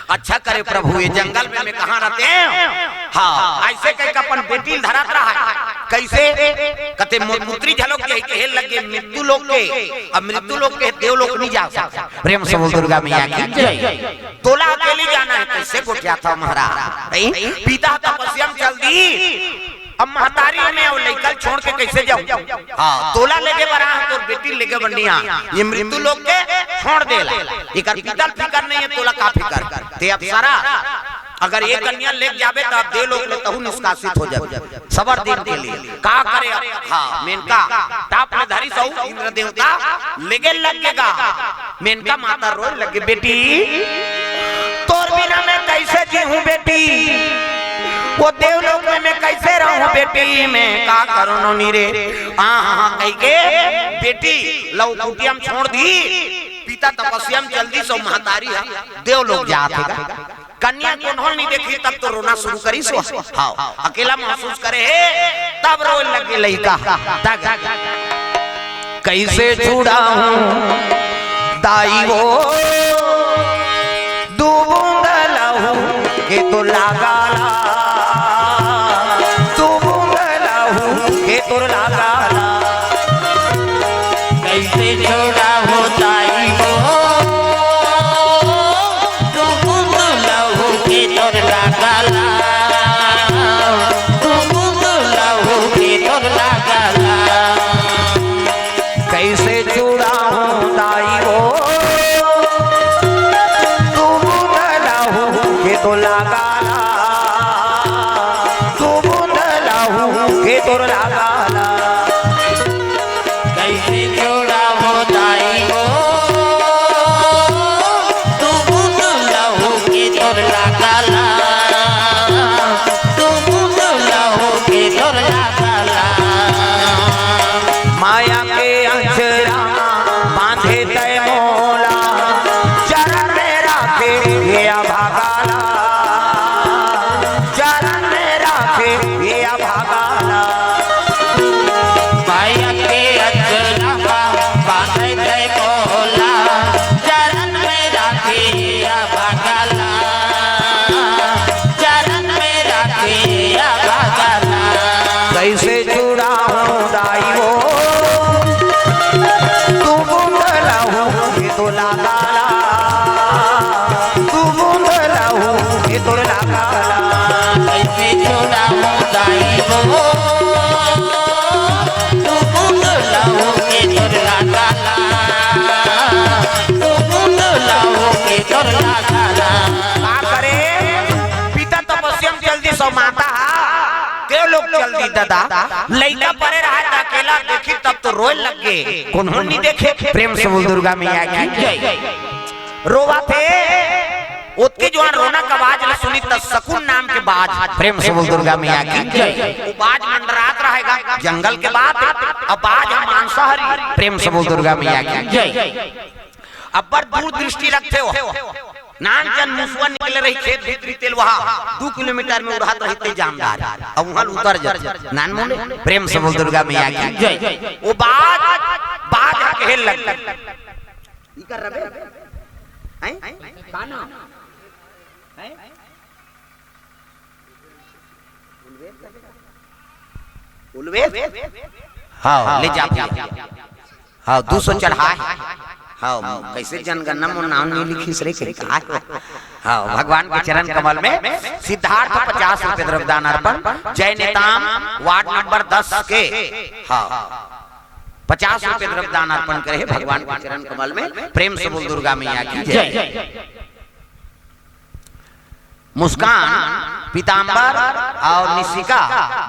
अच्छा करे प्रभु, ये जंगल में मैं कहाँ रतेंव? हाँ, अइसे कहिके अपन बेटी ल धरत रहय। कइसे? कथे मोर पुत्री झलोक जाही, कहे लगे मृत्यु लोक के, अब मृत्यु लोक के देवलोक नहीं जा सकत। प्रेम से बोल दुर्गा मैया की जय। तोला अकेली जाना हे, कइसे गोठियाथव महाराज? हैं? पिता तपस्या में चल दिस, अब महतारी में अउ लइका ल छोड़ के कइसे जाहूं? हाँ, तोला लेगे बर आन, तोर बेटी ल लेगे बर नइ आन। ये मृत्यु लोक के छोड़ दे ला, एकर पिता ल फिकर नहीं हे, तोला का फिकर? ते अप्सरा, अगर ये कन्या लेके जाबे त देवलोक ले तहूं निष्कासित हो जाबे सबर दिन के लिए। का करे अब? हाँ, मेनका टाप ले धरी सौ इंद्र देवता लेगे लग गे गा। मेनका माता रोए लगे, "बेटी, तोर बिना मैं कैसे जीहूं बेटी? वो देवलोक में मैं कैसे रहूं बेटी? मैं का करूं नोनी रे?" आ, हा, हा, कहिके बेटी लव कुटिया म छोड़ दी। पिता तपस्या म चल दिस अउ महतारी ह देवलोक जात हे गा। कन्या कोनो ल नइ देखिस तब तो रोना शुरू करिस वो। हव, अकेला महसूस करे हे, तब रोए लगे लइका। तब कैसे छुड़ाहूं दाई वो, दू बूंद लहू के तो लागा ला, दू बूंद लहू के तोर लागा ला। कैसे छोड़ाहूं दाई वो, दू बूंद लहू के तोर लागा ला, दू बूंद लहू के तोर लागा ला। कैसे छुड़ाहूं दाई वो, दू बूंद लहू के तो लागा ला, दू बूंद लहू के तोर लागा ला। कैसे छोड़ाहूं दाई वो, दू बूंद लहू के तोर लागा ला, दू बूंद लहू के तोर लागा ला। माया के अचरा बांधे तै मोला, चरण में राखे ये अभागा ला, चरण में राखे ये अभागा ला। माया के अचरा बांधे तै मोला, चरण में राखे ये अभागा ला, चरण में राखे ये अभागा ला। कैसे छुड़ाहूं दाई वो, दू बूंद लहू के तो लागा ला, दू बूंद लहू के तोर लागा ला। कैसे छुड़ाहूं दाई वो, दू बूंद लहू के तोर लागा ला, दू बूंद लहू के तोर लागा ला। का करे? पिता तपस्या म चल दिस अउ माता ह देवलोक चल दिस दादा। लइका परे रहय त अकेला देखिस तब तो रोए लग गे। कोनो नइ देखे। प्रेम से बोल दुर्गा मैया की जय। रोवत हे, ओतके जुवार रोना के आवाज ल सुनिस त सकुन नाम के बाज। प्रेम से बोल दुर्गा मैया की जय। वो बाज मंडरात रहय गा, जंगल के बात, अब बाज ह मांसाहारी। प्रेम से बोल दुर्गा मैया की जय। अब्बड़ दूरदृष्टि रखथे वो। नान चन मुसवा निकले रही खेत भीतरी तेल वहा दू किलोमीटर में उड़ात रही ते जामदार। अब वहां उतर जाथे। नान मुने प्रेम से बोल दुर्गा मैया की जय। वो बाज, बाज ह कहे लग। ई कर रबे? हैं? का नाम? हैं? उल्वेस? हाँ, ले जा भैया। हाँ, दू सौ चढ़ाए। हाँ, कैसे जनगणना में नाम नहीं लिखिस रे, कहीं का है? हाँ, भगवान के चरण कमल में सिद्धार्थ पचास रुपए द्रव्यदान अर्पण, जय नेताम वार्ड नंबर दस के, हाँ, पचास रुपए द्रव्यदान अर्पण करे हे भगवान के चरण कमल में। प्रेम से बोल दुर्गा मैया की जय। जय। मुस्कान पीताम्बर और निशिका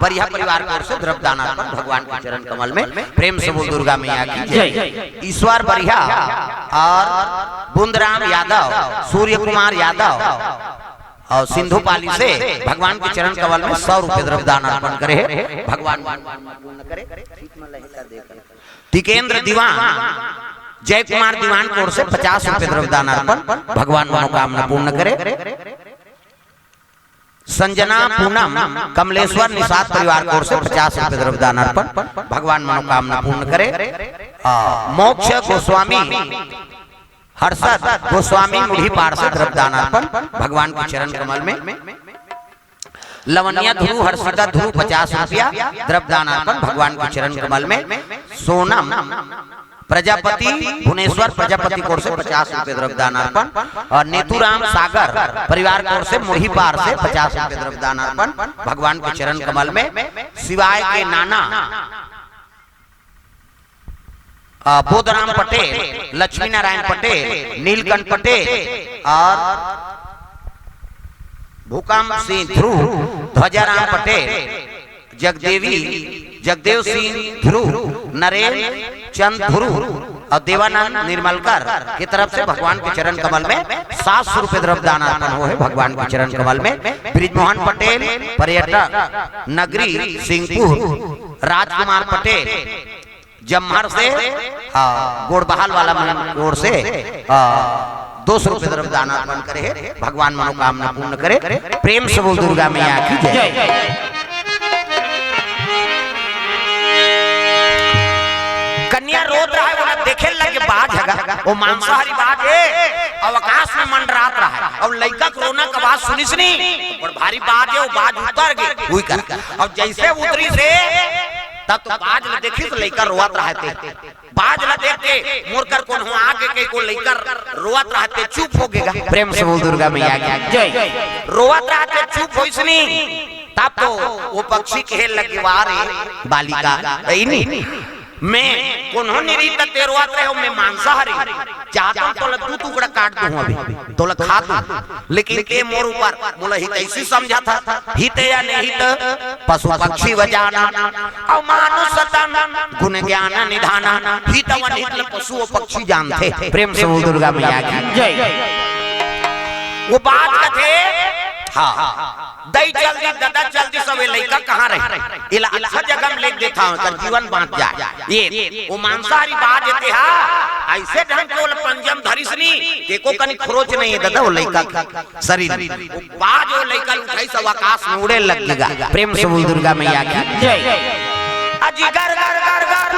बरिहा परिवार की ओर से द्रव्यदान अर्पण भगवान के चरण कमल में। प्रेम से बोल दुर्गा मैया की जय। जय। ईश्वर बरिहा और बुंदराम यादव, सूर्य कुमार यादव और सिंधुपाली से भगवान के चरण कमल में सौ रुपए द्रव्यदान अर्पण करे हे। भगवान पूर्ण करे। टिकेंद्र दीवान, जय कुमार दीवान की ओर से पचास रुपए द्रव्यदान अर्पण, भगवान मनोकामना पूर्ण करे। संजना पूनम, कमलेश्वर निषाद परिवार की ओर से पचास रुपए द्रव्यदान अर्पण, भगवान मनोकामना पूर्ण करे। आ, मोक्ष गोस्वामी, हर्षद गोस्वामी मुढ़ीपार से द्रव्यदान अर्पण, भगवान के चरण कमल में। लवनिया ध्रुव, हर्षिता ध्रुव, पचास रुपया द्रव्यदान अर्पण भगवान के चरण कमल में। सोनम प्रजापति, भुवनेश्वर प्रजापति की ओर से पचास रुपये द्रव्यदान अर्पण और नेतुराम सागर परिवार की ओर से मुढ़ीपार से पचास रुपये द्रव्यदान अर्पण भगवान के चरण कमल में। शिवाय के नाना अ, बोधराम पटेल, लक्ष्मी नारायण पटेल, नीलकंठ पटेल और भूकंप सिंह ध्रुव, ध्वजाराम पटेल, जगदेवी, जगदेव सिंह ध्रुव, नरेंद्र चंद ध्रुव अउ देवानंद निर्मलकर के तरफ से भगवान के चरण कमल में सात सौ रुपए द्रव्य दान अर्पण होहे भगवान के चरण कमल में। बृजमोहन पटेल, पर्यटक नगरी सिंहपुर, राजकुमार पटेल, जम्हर से, हाँ, गोड़बहाल वाला मन ओर से, हाँ, दो सौ रुपए द्रव्य दान अर्पण करे हे। भगवान मनोकामना पूर्ण करे। प्रेम से बोल दुर्गा मैया की जय। कन्या रोत रहा हे, ओला देखे लगे बाज हगा, वो मांसाहारी बाज हे, अउ आकाश में मंडरात रहा हे, अउ लइका के रोना के आवाज सुनिस नी, अउ भारी बाज हे, वो बाज उतर गे, उही कर, अउ जइसे उतरिस हे, तब तो बाज ल देखिस, लइका रोवत रहा हे ते। बाज ल देख के मोर कर कोनो आगे के को लइका रोवत रहा हे ते चुप हो गे गा। प्रेम से बोल दुर्गा मैया की जय। रोवत रहा हे ते चुप होइस नी, तब तो वो पक्षी कहे लगे, "वाह रे बालिका, अइनी, मैं कोनो नइ रही त ते रोवत रहे हो, मैं मांसाहारी, चाहत हूँ तोला दू टुकड़ा काट दूँ अभी, तोला खा दूँ।" लेकिन ते मोर ऊपर मोला हितैषी समझत हस, हित या नहीं हित, पशु पक्षी व जाना, अउ मानुष तन गुण ज्ञान निधाना, हित व अनहित ल पशु अउ पक्षी जानथे। प्रेम से बोल दुर्गा मैया की जय। वो बात कथे, हाँ, दई चल दी, ददा चल दी, सब ये लइका कहाँ रही? एला अच्छा जगह में लेग देथंव, एकर जीवन बाँच जाय। ये, वो मांसाहारी बाज हे ते हा, अइसे ढंग के ओला पंजा म धरिस नी, के को कनी खरोच नहीं हे ददा, वो लइका के शरीर। वो बाज वो लइका ल उठाइस अउ आकाश में उड़े लग गे गा। प्रेम से बोल दुर्गा मैया की जय। अजी गर गर गर गर,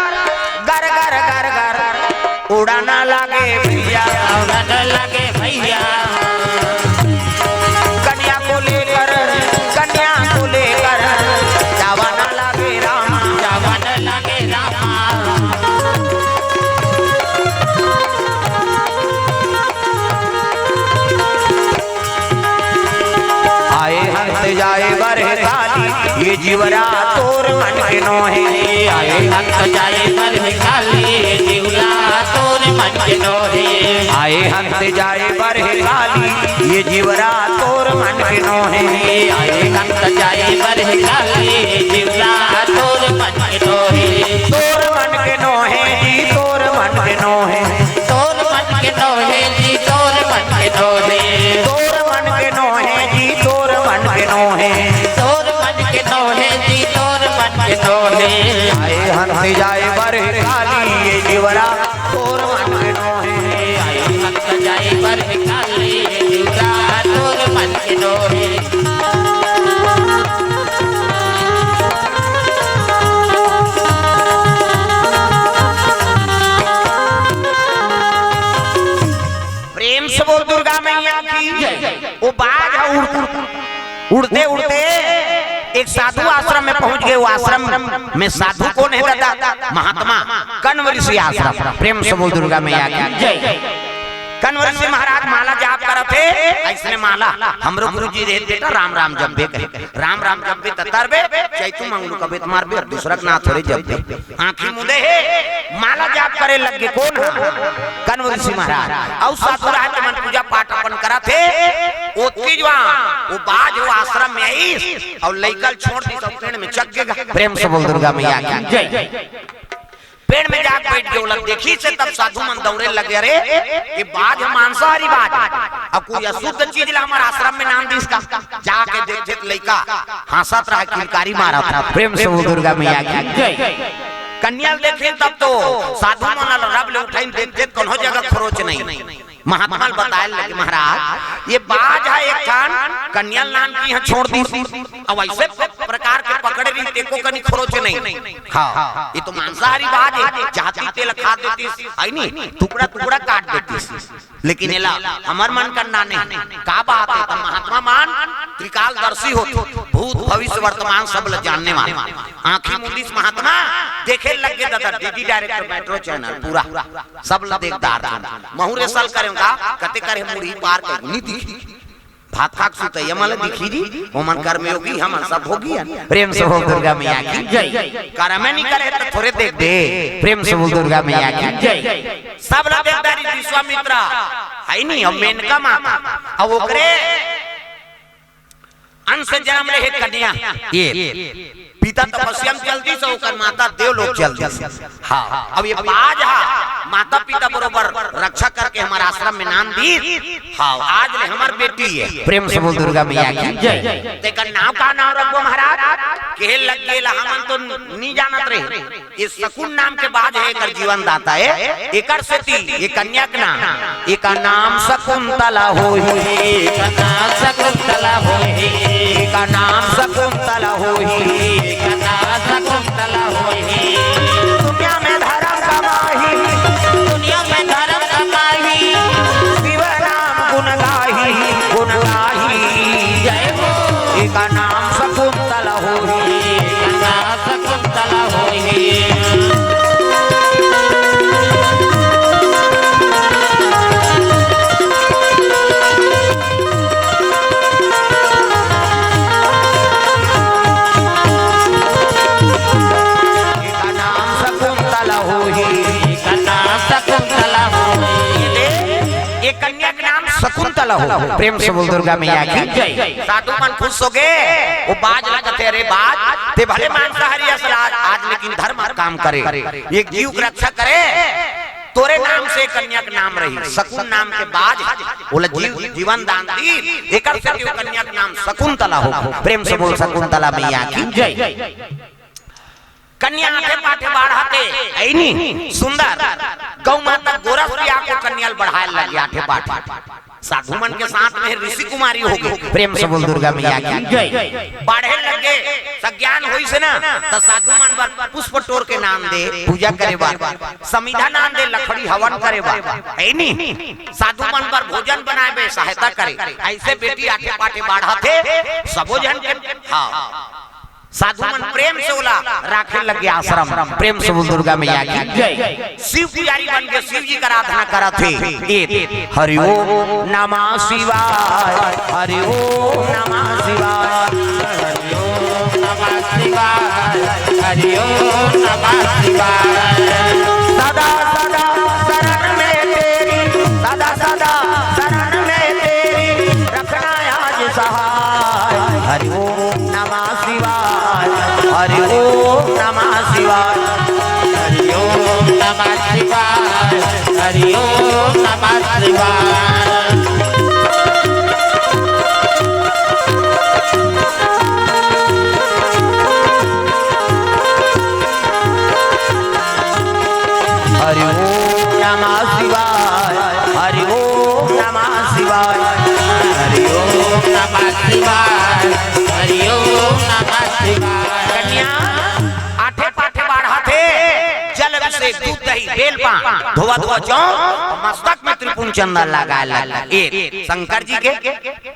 गर गर गर गर, उड़ाना लागे भैया, उड़ाना लागे भैया। कन्या को लेकर, कन्या को लेकर जावाना लागे रामा, जावाना लागे रामा। आए हंस जाए बरह काली, ये जीवरा तोर मन के नोहे। आए हंस जाए बरह काली, ये जीवरा तोर मन के नोहे। आए हंस जाए बरह काली, ये जीवरा तोर मन के नोहे। आए हंस जाए बरह काली, ये जीवरा तोर मन के नोहे। तोर मन के नोहे जी, तोर मन के नोहे। तोर मन के नोहे जी, तोर मन के नोहे। तोर मन के नोहे जी, तोर मन के नोहे। तोर मन के नोहे जी, तोर मन के नोहे। आए हंस जाए बरह काली, ये जीवरा तोर मन के नोहे। आए हंस जाए बरह काली, ये जीवरा तोर मन के नोहे। प्रेम से बोल दुर्गा मैया की जय। वो बाज ह उड़, उड़, उड़ते उड़ते एक साधु आश्रम में पहुंच गे। वो आश्रम में साधु कोन हे दादा? महात्मा कण्व ऋषि आश्रम। प्रेम से बोल दुर्गा मैया की जय। कण्व ऋषि महाराज माला जाप करत हे, अइसने माला हमरो गुरु जी दे हे बेटा, राम राम जपबे कहे। राम राम जपबे त तरबे, चैतू मंगलू कबे त मरबे, अउ दूसरा के नाम थोरे जपबे। आँखी मुदे हे, माला जाप करे लग गे। कोन ह? कण्व ऋषि महाराज। अउ साधु रहा हे, तेमन पूजा पाठ अपन करत हे। ओतकी जुवार वो बाज वो आश्रम में आइस अउ लइका ल छोड़ दिस अउ पेड़ में चघ गे गा। प्रेम से बोल दुर्गा मैया की जय। पेड़ में जाके बइठ गे, ओला देखिस हे तब साधु मन दौड़े लगे, "अरे, ये बाज ह मांसाहारी बाज, अब कोई अशुद्ध चीज ला हमर आश्रम में नान दिस का?" जाके देखथे त लइका हंसत रहा, किलकारी मारत रहा। प्रेम से बोल दुर्गा मैया की जय। कन्या ल देखिन तब तो साधु मन ल रब ले उठाइन देखथे त कोनो जगह खरोच नहीं। महात्मा ल बताए लगे, "महाराज, ये बाज ह एक ठन कन्या ल नान के इहाँ छोड़ दिस, अउ अइसे प्रकार के पकड़े रहिस, एको कनी खरोच नहीं।" हाँ, ये तो मांसाहारी बाज हे, चाहती तेला खा देतिस, हे नी, टुकड़ा टुकड़ा काट देतिस। लेकिन एला हमर मन कर नाने, का बात हे? त महात्मा मन त्रिकालदर्शी होथे, भूत, भविष्य, वर्तमान सब ल जानने वाला। आँखी मुंदिस महात्मा, देखे लग गे दादा, डीडी डायरेक्टर मेट्रो चैनल पूरा, सब ल देख डारथे। महूँ rehearsal करेंव का, कते करे मुड़ी पार कर, नी दिखी। भात खाक सुतइया मन ल दिखही जी, ओमन कर्मयोगी, हमन सब भोगी हन। प्रेम से बोल दुर्गा मैया की जय। कर्म नइ करे त थोरे देखबे। प्रेम से बोल दुर्गा मैया की जय। सब ल देख डारिस विश्वामित्र, हे नी, अउ मेनका माता, अउ ओकरे अंश जनम ले हे कन्या। ये पिता तपस्या में चल दिस, ओकर माता देवलोक चल दिस। हाँ, अब ये बाज हा माता पिता बरोबर रक्षा करके हमर आश्रम में नाम दिस। हाँ, आज ले हमर बेटी हे। प्रेम से बोल दुर्गा मैया की जय। तेकर नाम का नाम रखबो महाराज? कहे लग गे ला, हमन तो नी जानत रहे। ये शकुन नाम के बाज हे, एकर जीवन दाता हे। एकर सेती ये कन्या के नाम, एकर नाम शकुंतला होही। एकर नाम शकुंतला होही। एकर नाम शकुंतला होही। एकर नाम शकुंतला होही। दुनिया में धर्म कमाही। दुनिया में धर्म कमाही। शिव नाम गुण गाही, गुण गाही। जय हो। एकर नाम शकुंतला होही। एकर नाम शकुंतला होही। एकर नाम शकुंतला होही। एकर नाम शकुंतला होही। ये कन्या के नाम शकुंतला हो। प्रेम से बोल दुर्गा मैया की जय। साधु मन खुश हो गे। वो बाज ला कथे, "अरे बाज, ते भले मांसाहारी अस, आज, आज लेकिन धर्म काम करे, एक जीव के रक्षा करे। तोरे नाम से कन्या के नाम रही, शकुन नाम के बाज, ओला जीव, जीवन दान दी, एकर से वो कन्या के नाम शकुंतला हो।" प्रेम से बोल शकुंतला मैया की जय। कन्या आठे पाठे बाढ़त हे, अइनी सुंदर गौ माता गोरस पिया के कन्या ल बढ़ाए लगे आठे पाठे। साधु मन के साथ में ऋषि कुमारी हो गे। प्रेम से बोल दुर्गा मैया की जय। बाढ़े लगे, सज्ञान होइस ना, त साधु मन बर पुष्प टोर के नाम दे, पूजा करे बर, समिधा नाम दे, लकड़ी हवन करे बर, हे नी? साधु मन बर भोजन बनाए बर सहायता करे। अइसे बेटी आठे पाठे बाढ़त हे, सबो झन के, हाँ। साधु मन प्रेम से ओला राखे लगे आश्रम। प्रेम से बोल दुर्गा मैया की जय। शिव पुजारी बन के शिव जी का आराधना करत हे। ए, हरि ओम नमः शिवाय, हरि ओम नमः शिवाय, हरि ओम नमः शिवाय, हरि ओम नमः शिवाय। सदा सदा शरण में तेरी, सदा सदा शरण में तेरी, रखना आज सहाय। हरि ओम नमः शिवाय, हरि ओम नमः शिवाय, हरि ओम नमः शिवाय, हरि ओम नमः शिवाय। हरि ओम नमः शिवाय, हरि ओम नमः शिवाय, हरि ओम नमः शिवाय, हरि ओम नमः शिवाय। कन्या आठे पाठे बाढ़त हे, जल अभिषेक, दूध दही, बेल पान, धोवा धोवा जौ, मस्तक में त्रिपुंड चंदन लगाए लग। ए शंकर जी के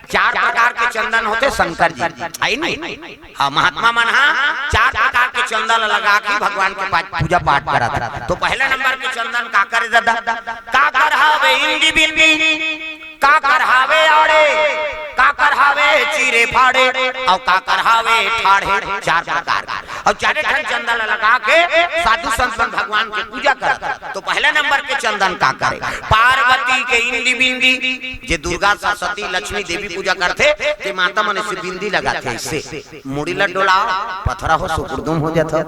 चार प्रकार के चंदन होथे शंकर जी, हे नी? हाँ, महात्मा मन हा चार प्रकार के चंदन लगा के भगवान के पास पूजा पाठ करत हे। तो पहला नंबर के चंदन काकर हे दादा? काकर हावे इंदी बिंदी, काकर हावे आड़े, काकर हावे चीरे फाड़े, अउ काकर हावे ठाढ़े, चार प्रकार के। अउ चारे ठन चंदन लगा के साधु संत मन भगवान के पूजा करत हे। तो पहला नंबर के चंदन काकर हे? पार्वती के इंदी बिंदी, जे दुर्गा सरस्वती लक्ष्मी देवी पूजा करथे, ते माता मन अइसे बिंदी लगाथे, अइसे मुड़ी ल डोलाव, पथरा हो सुकुड़दुम हो जाथे।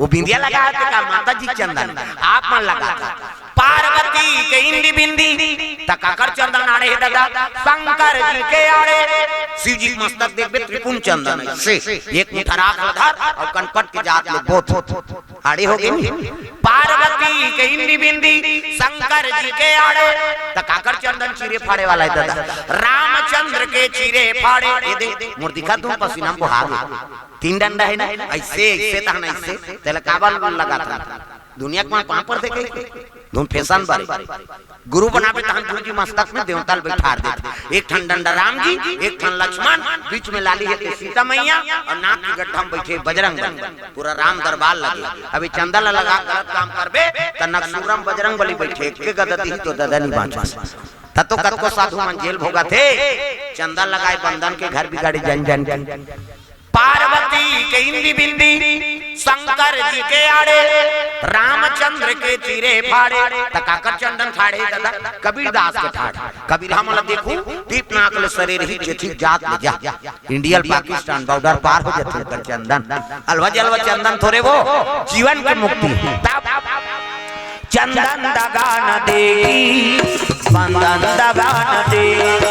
वो बिंदिया लगाए हे का माता जी चंदन, आप मन लगाथे। पार्वती के इंदी बिंदी, त काकर चंदन आड़े हे दादा? शंकर जी के आड़े। शिव जी के मस्तक देखबे त्रिपुंड चंदन अइसे, एक मुठा राख ल धर अउ कनपट के जात ले बोथ। आड़े हो गे नी? पार्वती के इंदी बिंदी, शंकर जी के आड़े, त काकर चंदन चीरे फाड़े वाला हे दादा? रामचंद्र के चीरे फाड़े। ए दे, मोर दिखा तू पसीना में बोहा गे। तीन डंडा हे ना, अइसे, अइसे तहन अइसे, तेला काबर लगात हे? दुनिया के मन पापर देखे, धुन फैशन बारे। गुरु बनाबे तहन गुरु जी मस्तक में देवता ल बैठार देथे। एक ठन डंडा राम जी, एक ठन लक्ष्मण, बीच में लाली हे ते सीता मैया अउ नाक के गड्ढा में बैठे बजरंग बली। पूरा राम दरबार लगे। अभी चंदा ल लगा गलत काम करबे त नकसूरम बजरंग बली बैठे, एक के गदा दिही तो ददा नी बाँचस। त तो कतको साधु मन जेल भोगत हे, चंदा लगाए बंदन के घर बिगाड़े जन जन के। पार्वती के इंदी बिंदी, शंकर जी के आड़े, रामचंद्र के चीरे फाड़े। त काकर चंदन ठाड़े दादा? कबीरदास के ठाड़। कबीर हमला देखू, दीप नाक ले सरे रही, जेठी जात ले जा। इंडिया पाकिस्तान बॉर्डर पार हो जाथे ओकर चंदन। अलवा जलवा चंदन थोरे वो, जीवन के मुक्ति। तब चंदन दगा न देगी, बंदन दगा न देगा।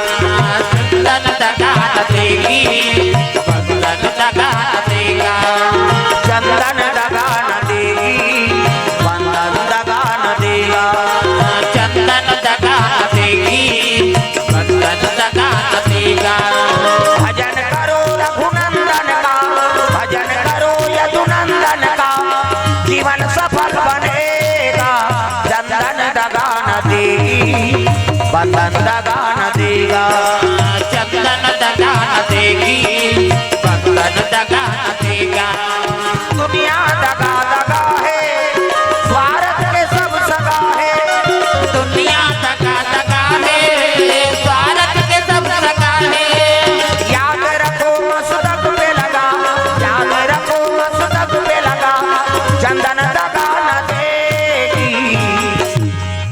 चंदन दगा न देगी, बंदन दगा न देगा। चंदन दगा न देगी, बंदन दगा न देगा। चंदन दगा न देगी, बंदन दगा न देगा। भजन करो रघुनंदन का, भजन करो यदुनंदन का, जीवन सफल बनेगा। चंदन दगा न देगी, बंदन दगा न देगा। चंदन दगा न देगी, बंदन दगा न देगा। दुनिया दगा दगा है, स्वार्थ के सब सगा है। दुनिया दगा दगा है, स्वार्थ के सब सगा है। याद रखो मस्तक पे लगा, याद रखो मस्तक पे लगा, चंदन दगा न देगी।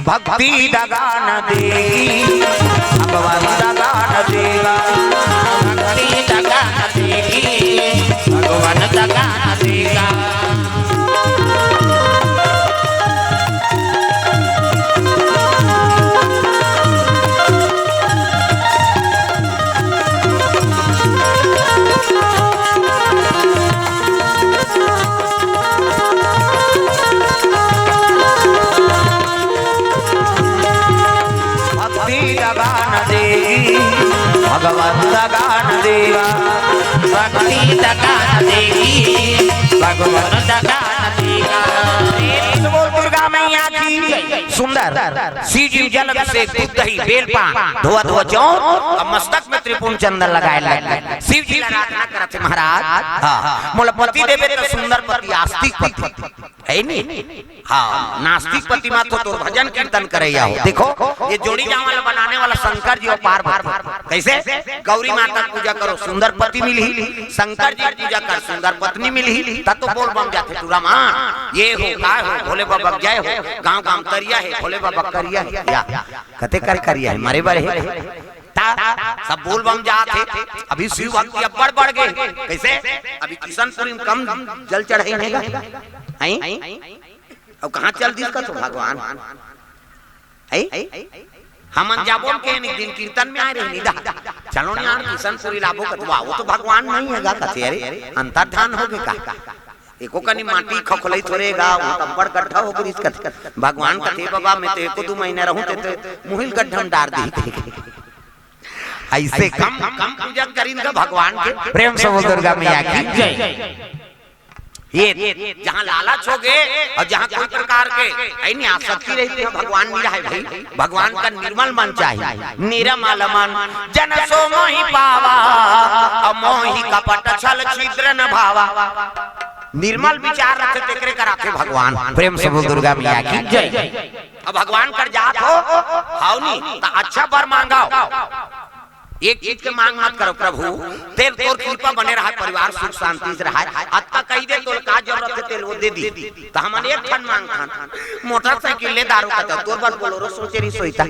भक्ति दगा न देगी, भगवान दगा न देगा। भक्ति दगा न देगी, भगवान दगा न देगा। भक्ति दगा न देगी, भगवंत दगा न देगा। भक्ति दगा न देगी, भगवंत दगा न देगा। प्रेम से बोल दुर्गा मैया की। सुंदर शिव जी जल अभिषेक, दूध दही, बेल पान, धोआ धोआ चौर, अब मस्तक में त्रिपुंड चंदन लगाए लग गए। शिव जी ला आराधना करत हे महाराज। हाँ, मोला पति देबे त सुंदर पति, आस्तिक पति। है नी? हाँ, नास्तिक पति मत हो, तोर भजन कीर्तन करइया हो। देखो, ये जोड़ी जामा ला बनाने वाला शंकर जी अउ पार्वती। कैसे? गौरी माता पूजा करो, सुंदर पति मिलही, शंकर जी पूजा कर, सुंदर पत्नी मिलही, त तो बोल बम जाथे टूरा मा। ये हो, काय हो, भोले बाबा जय हो, गाँव गाँव तरिया हे, भोले बाबा करिया हे। या, कते कर करिया हे, मरे बर हे। ता, सब बोल बम जात हे। अभी शिव भक्ति अब्बड़ बढ़ गे। कैसे? अभी किशनपुरी में कम जल चढ़ाई हे गा। हैं? अब कहाँ चल दिस का तो भगवान? हैं? हमन जाबो के एक दिन कीर्तन में आए रहे निदा। चलो ना यार, किशनपुरी लाबो कतवा, वो तो भगवान नहीं हे गा कथे, अरे, अंतर्धान हो गे का? एको कनी माटी खखोलई थोरे गा, वो तो अब्बड़ गड्ढा हो गे रिस कथे। भगवान कथे, "बाबा, मैं तो एको दू महीना रहूं, ते तो मुहिल गड्ढा में डार दी।" ऐसे कम, कम पूजा करिन का भगवान के। प्रेम से बोल दुर्गा मैया की जय। ये जहाँ लालच हो गे अउ जहाँ कोई प्रकार के ऐनी आसक्ति रही, तो भगवान नहीं रहे भाई। भगवान का निर्मल मन चाहिए, निर्मल मन जन सो मोहि पावा, अउ मोहि कपट छल छिद्र न भावा। निर्मल विचार रखे तेकरे कराथे भगवान। प्रेम से बोल दुर्गा मैया की जय। अब भगवान कर जात हो, हाव नी, त अच्छा बर मांगव। एक चीज के मांग मत करो, "प्रभु, तेल तोर कृपा बने रहा, परिवार सुख शांति से रहा, अतका कही दे, तोल का जरूरत हे, तेल वो दे दी।" त हमन एक ठन मांगथन, मोटरसाइकिल ले दारू का, तोर बर बोलोरो सोचे रही सोईता,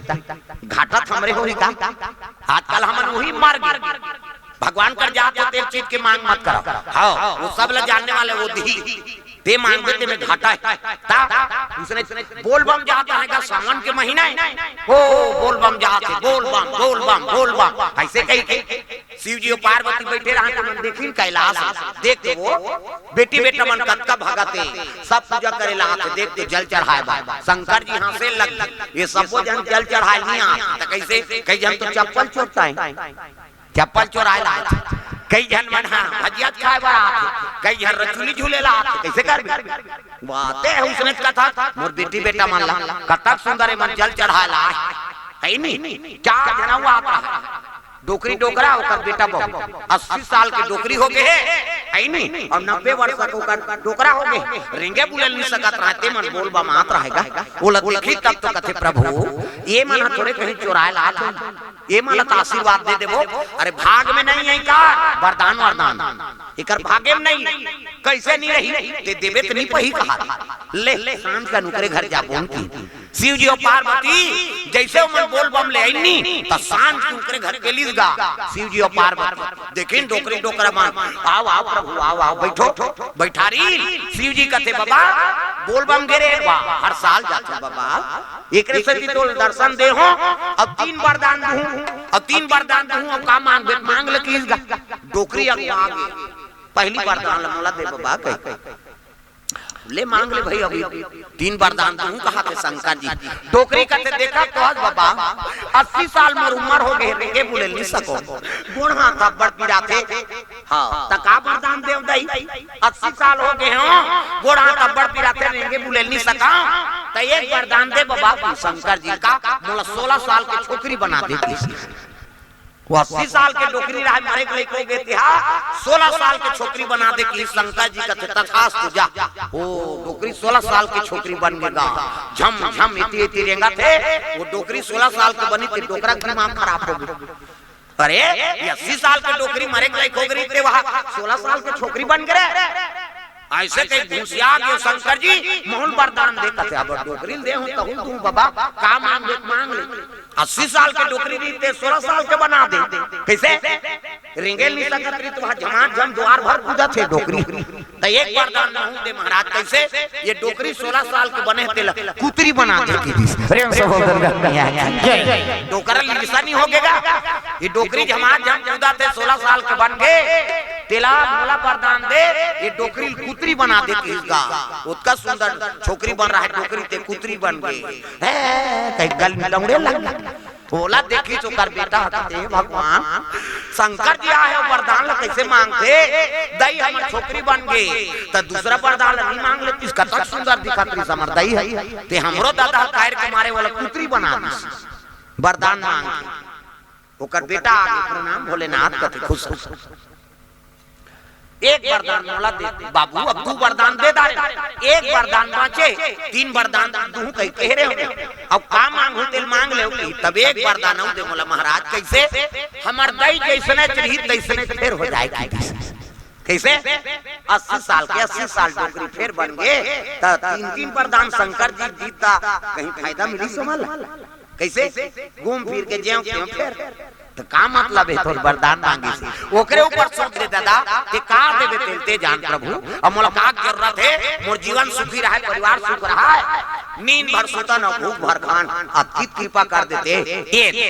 घाटा हमरे होही का? आजकल हमन वही मर गे। भगवान कर जात हो, तेल चीज के मांग मत करो। हाँ, वो सब ला जानने वाले वो दी। ते मांगबे ते में घाटा हे। ता, उसने बोल बम जात हे का, सावन के महीना हे। ओ, बोल बम जात हे, बोल बम, बोल बम, बोल बम। ऐसे कही के शिव जी अउ पार्वती बैठे रहा, तो मन देखिन कैलाश। देख तो वो बेटी बेटा मन कतका भगत हे, सब पूजा करे ला आथे। देख तो जल चढ़ाए बा। शंकर जी हंसे लग, ये सबो जन जल चढ़ाए नहीं आथे। त कैसे? कई जन तो चप्पल चोरता हे। चप्पल चोराए ला आथे। कई झन मन ह भजिया खाए बर आथे, कई झन रचुली झूले ला आथे। कैसे करबे? बाते हे उसने कथा, मोर बेटी बेटा मन ला, कतक सुंदर हे मन जल चढ़ाए ला आए। हे नी? चार झन अउ आत रहे। डोकरी डोकरा, ओकर बेटा बहू। अस्सी साल के डोकरी हो गे हे, हे नी? अउ नब्बे वर्ष के ओकर डोकरा हो गे हे। रेंगे बुले नहीं सकत रहे, ते मन बोल बम आत रहे गा। ओला देखी तब तो कथे, "प्रभु, ये मन ह थोरे कहीं चोराए ला आथे।" ये मन ल त आशीर्वाद दे देबो। अरे भाग में नहीं हे का? वरदान, वरदान। एकर भागे म नहीं, कइसे नहीं रही, ते देबे त नहीं पही कहा। ले, सांझ कन ओकरे घर जाबो न कि शिव जी अउ पार्वती जइसे ओमन बोल बम ले आइन नी, त सांझ के ओकरे घर के लिस गा शिव जी अउ पार्वती। देखिन डोकरी डोकरा मन, "आव, आव प्रभु, आव, आव, बइठो।" बइठारिन। शिव जी कथे, "बबा, बोल बम गे रे बा, हर साल जाथंव बबा, एकरे सेती तोला दर्शन दे हों, अउ तीन बरदान दूहूं, अउ तीन बरदान दूहूं, अउ का मांगबे मांग ले," किहिस गा। डोकरी अगुवा गे, "पहिली बरदान ल मोला दे बबा," कहि। "ले मांग ले भई, अभी तीन बरदान दूहूं," कहाथे शंकर जी। डोकरी कथे, "देखत तो हस बबा, अस्सी साल मोर उमर हो गे, रेंगे बुले ल नइ सकों, गोड़ हाथ अब्बड़ पिराथे।" "हां, त का बरदान देवं दई? अस्सी साल हो गे हों, गोड़ हाथ अब्बड़ पिराथे, रेंगे बुले ल नइ सकंव, त एक बरदान दे बबा।" शंकर जी का, "मोला सोला साल के छोकरी बना दे," किहिस। ओ अस्सी साल के डोकरी रहय, मरे के लइक हो गे, तेहा सोला साल के छोकरी बना दे, किहिस। शंकर जी कथे, "तथास्तु, जा।" ओ डोकरी सोला साल के छोकरी बन गे गा। झम झम एती एती रेंगत हे। ओ डोकरी सोला साल के बनिस ते डोकरा के दिमाग खराब हो गे। "अरे, ये अस्सी साल के डोकरी मरे के लइक हो गे रहिस ते, ओहा सोला साल के छोकरी बन गे रे।" अइसे कहि घुसिया गे शंकर जी, "मोला बरदान दे," कथे। "अब डोकरी ल दे हों, तहूं ल दूहूं बबा, का मांगबे मांग ले।" अस्सी साल के डोकरी रहिस ते सोला साल के बना दे। कइसे? रेंगे ल नइ सकत रहिस त ओहा झमाझम दुवार भर कूदत हे डोकरी। "त एक बरदान महूं ल दे महाराज।" "कइसे?" "ये डोकरी सोला साल के बने हे, तेला कुतरी बना दे," किहिस। प्रेम से बोल दुर्गा मैया की जय। डोकरा लिलसा नइ हो गे गा। ये डोकरी झमाझम कूदत हे, सोला साल के बन गे, तेला मोला बरदान दे, ये डोकरी ल कुतरी बना दे, किहिस गा। ओतका सुंदर छोकरी बन रहय डोकरी, ते कुतरी बन गे। हे, कहि गल म लौंड़े लग गे। ओला देखिस ओकर बेटा ह कथे, "हे भगवान, शंकर जी आय हे, बरदान ल कइसे मांगथे? दई हमर छोकरी बन गे, त दूसरा बरदान ल नइ मांग लेतिस, कतक सुंदर दिखत रहिस हमर दई ह। ते हमरो ददा ह कायर के मारे ओला कुतरी बना दिस, बरदान मांग के।" ओकर बेटा आगे, "प्रणाम भोलेनाथ," कथे खुश हो। "एक बरदान मोला दे बाबू, अब दू बरदान दे डारेंव, एक बरदान बांचे, तीन बरदान दूहूं कहि कहे रहेंव, अब का मांगहूं तेला मांग लेव," किहिस। "तब एक बरदान अउ दे मोला महाराज।" "कइसे?" "हमर दई जइसने रही तइसने फेर हो जाय," किहिस। कइसे? अस्सी साल के अस्सी साल डोकरी फेर बन गे, त तीन तीन बरदान शंकर जी दीस त कहीं फायदा मिलिस ओमन ला? कइसे? घूम फिर के जेव तेव फेर। त का मतलब हे तोर बरदान मांगे से? ओकरे ऊपर सोच रे ददा, ते का देबे तेला ते जान प्रभु। अब मोला का जरूरत हे? मोर जीवन सुखी रहय, परिवार सुख रहय, नींद भर सुतन अउ भूख भर खान, अब चित कृपा कर देते। ए,